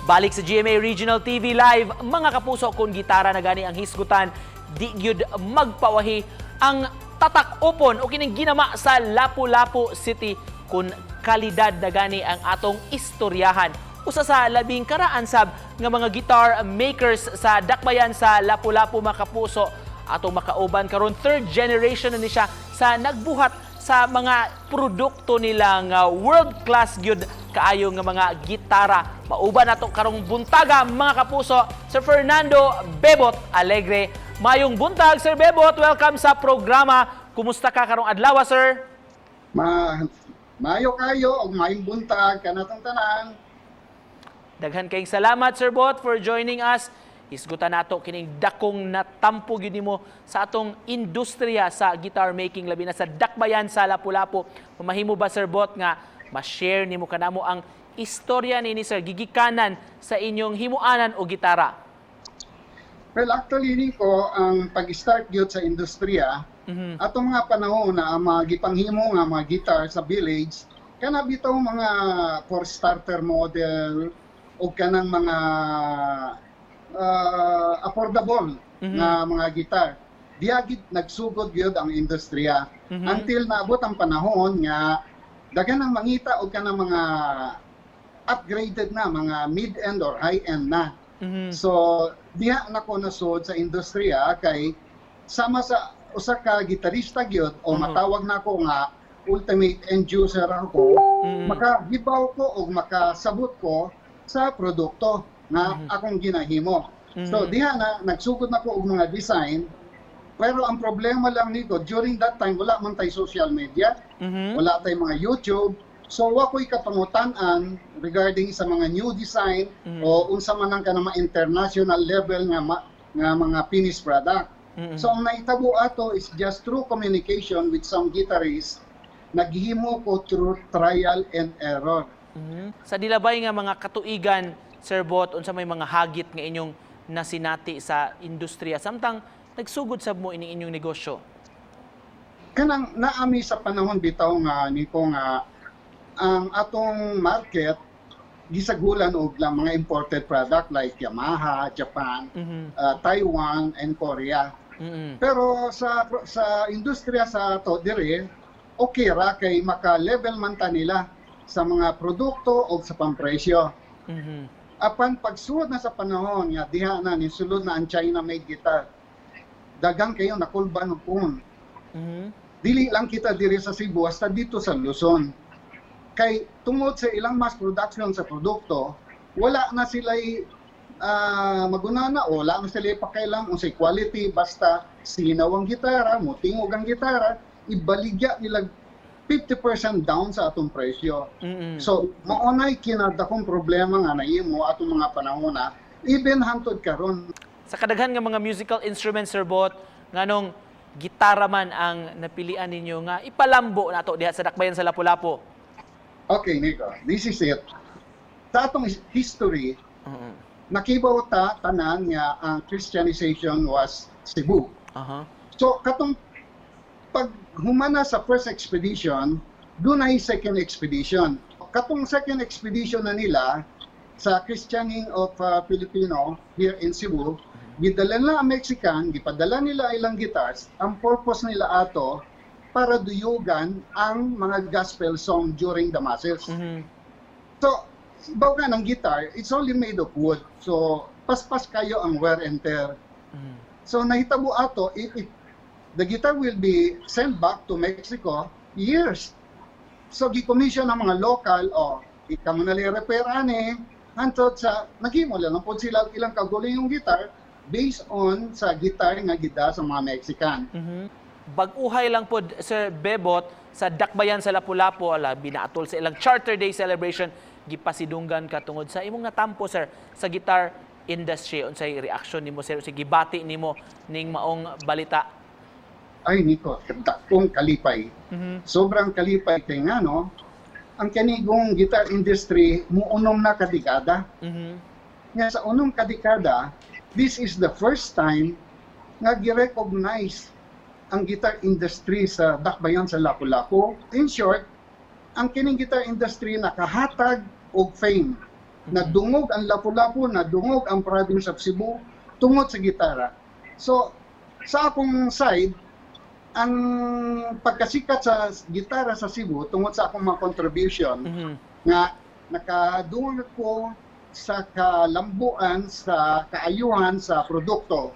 Balik sa GMA Regional TV Live, mga kapuso, kung gitara na gani ang hisgutan, di gyud magpawahi ang tatak Opon o kining ginama sa Lapu-Lapu City kung kalidad na gani ang atong istoryahan. Usa sa labing karaan sab nga mga guitar makers sa dakbayan sa Lapu-Lapu, mga kapuso, atong makauban karon, third generation na ni siya sa nagbuhat sa mga produkto nilang world class gyud kaayo nga mga gitara. Mauban nato karong buntaga, mga kapuso, Sir Fernando Bebot Alegre. Mayong buntag, Sir Bebot, welcome sa programa. Kumusta ka karong adlaw, sir? Maayo kayo og maayong buntag kanatong tanan. Daghan kayong salamat, Sir Bot, for joining us. Hisgutan nato kining dakong natampo gyud nimo sa atong industriya sa guitar making, labi na sa dakbayan sa Lapu-Lapu. Mamahimo ba, Sir Bot, nga ma-share nimo kanamo ang istorya nini, sir, gigikanan sa inyong himuanan o gitara? Well, actually, Nico, ang pag-start gyud sa industriya, atong mga panahon na ang mga gipanghimo nga mga guitar sa village, kana bitaw mga for starter model o kanang mga affordable nga mga guitar. Diha gid nagsugod gyud ang industriya until naabot ang panahon nga daghan ang mangita og kanang mga upgraded na, mga mid-end or high-end na. So diha na ko nasud sa industriya kay sama sa usa ka gitarista gyud o matawag nako nga ultimate end user ako, makahibaw ko o makasabot ko sa produkto nga akong ginahimo. So diha na nagsugod na ko og mga design, pero ang problema lang nito, during that time wala man tay social media, wala tay mga YouTube. So wa ko'y kapangutan-an regarding sa mga new design o unsa man ang kanang mga international level nga mga finished product. So ang nahitabo ato is just through communication with some guitarists, naghimo ko through trial and error. Sa dilabay nga mga katuigan, Sir Bot, unsa may mga hagit nga inyong nasinati sa industriya samtang nagsugod sab mo ining inyong negosyo? Kanang naami sa panahon bitaw nga niko nga ang atong market gisagulan og lang mga imported product like Yamaha, Japan, Taiwan and Korea. Pero sa industriya sa ato dire, okay ra kay maka-level man ta nila sa mga produkto o sa pampresyo. Apan pagsulod na sa panahon nga diha na ni sulod na ang China made guitar, daghang kayo nakulban og puhon. Dili lang kita diri sa Cebu, hasta dito sa Luzon. Kay tungod sa ilang mass production sa produkto, wala na sila magunana o wala na sila pakialam unsay quality, basta sinaw ang gitara, mutingog ang gitara, ibaligya nila 50% down sa atong presyo. So, maunay kinadakong problema nga naimo atong mga panahon na even hantod karon. Sa kadaghan nga mga musical instruments, Sir Bot, nganong gitara man ang napilian ninyo nga ipalambo nato diha sa dakbayan sa Lapu-Lapu? Okay, Nico, this is it. Sa atong history, nakibaw ta tanan nga ang Christianization was Cebu. So katong pag humana sa first expedition, dunay second expedition. Katong second expedition na nila sa Christianing of Filipino here in Cebu, gidala nila ang Mexican, gipadala nila ilang guitars. Ang purpose nila ato para duyugan ang mga gospel song during the masses. So, baw nga ng guitar, it's only made of wood. So, paspas kayo ang wear and tear. So, nahitabo ato, if the guitar will be sent back to Mexico, years. So, gi-commission ang mga local, oh, ikaw mo na repair ani, hantod sa, naghimo lang po sila ilang kaugaling yung guitar based on sa guitar nga gida sa mga Mexican. Bag-uhay lang pod, Sir Bebot, sa dakbayan sa Lapu-Lapu, ala binaatol sa ilang Charter Day celebration, gipasidunggan ka tungod sa imong natampo, sir, sa guitar industry. Unsay reaction nimo, sir, unsay gibati nimo ning maong balita? Ay, Nico, dakong kalipay. Sobrang kalipay kay nga, no, ang kanigong guitar industry, muunom na kadekada. Nga sa unom kadekada, this is the first time nga gi-recognize ang guitar industry sa dakbayan sa Lapu-Lapu. In short, ang kining guitar industry nakahatag og fame. Nadungog ang Lapu-Lapu, nadungog ang province of Cebu tungod sa gitara. So, sa akong side, ang pagkasikat sa gitara sa Cebu tungod sa akong mga contribution nga nakadungog ko sa kalambuan, sa kaayuhan sa produkto.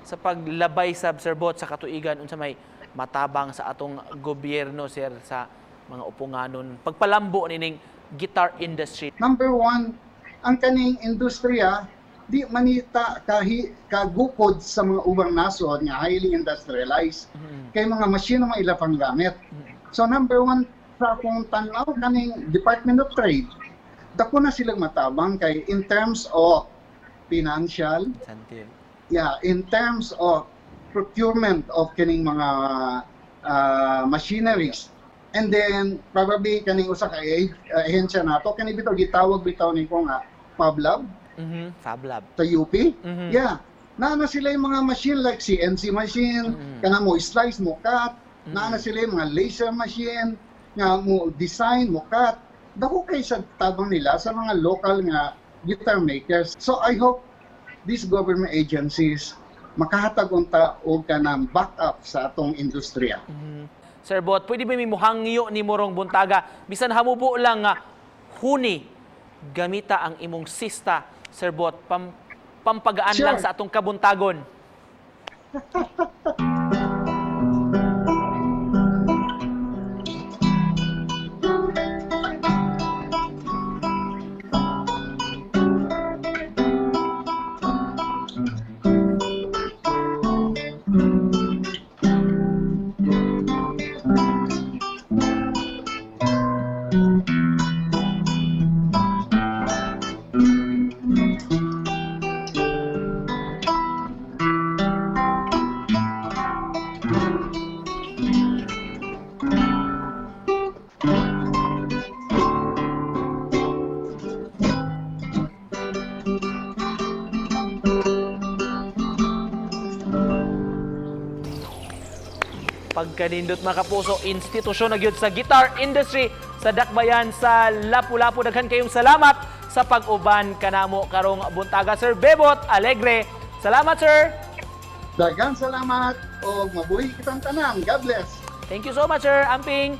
Sa paglabay sa Sir Bot sa katuigan, unsa may matabang sa atong gobyerno, sir, sa mga uponganon pagpalambo nining guitar industry? Number one, ang kaning industriya di manita kahi kagukod sa mga ubang nasod nga highly industrialized kay mga machine ang mga ila pang gamit. So number one, sa akong tanaw, kaning Department of Trade, dako na silang matabang kay in terms of financial, Incentive. Yeah, in terms of procurement of kining mga machineries. And then probably kaning usa ka ahensya nato kani bitaw gitawag bitaw ni ko nga Fablab Fab Lab. Sa UP. Yeah. Naa na sila yung mga machine like CNC machine, kana mo slice mo cut, naa na sila yung mga laser machine nga mo design mo cut. Dako kay sa tabang nila sa mga local nga guitar makers. So I hope these government agencies makahatag unta og kanang backup sa atong industriya. Sir Bot, pwede ba may muhangyo ni Morong Buntaga? Bisan hamubo lang nga huni, gamita ang imong sista, Sir Bot, pampagaan Sure. lang sa atong kabuntagon. Pagkanindot, mga kapuso, institusyon na gyud sa guitar industry sa Dakbayan sa Lapu-Lapu. Daghan kayong salamat sa pag-uban kanamo karong buntaga. Sir Bebot Alegre. Salamat, sir. Daghang salamat og mabuhi kitang tanan. God bless. Thank you so much, sir. Amping.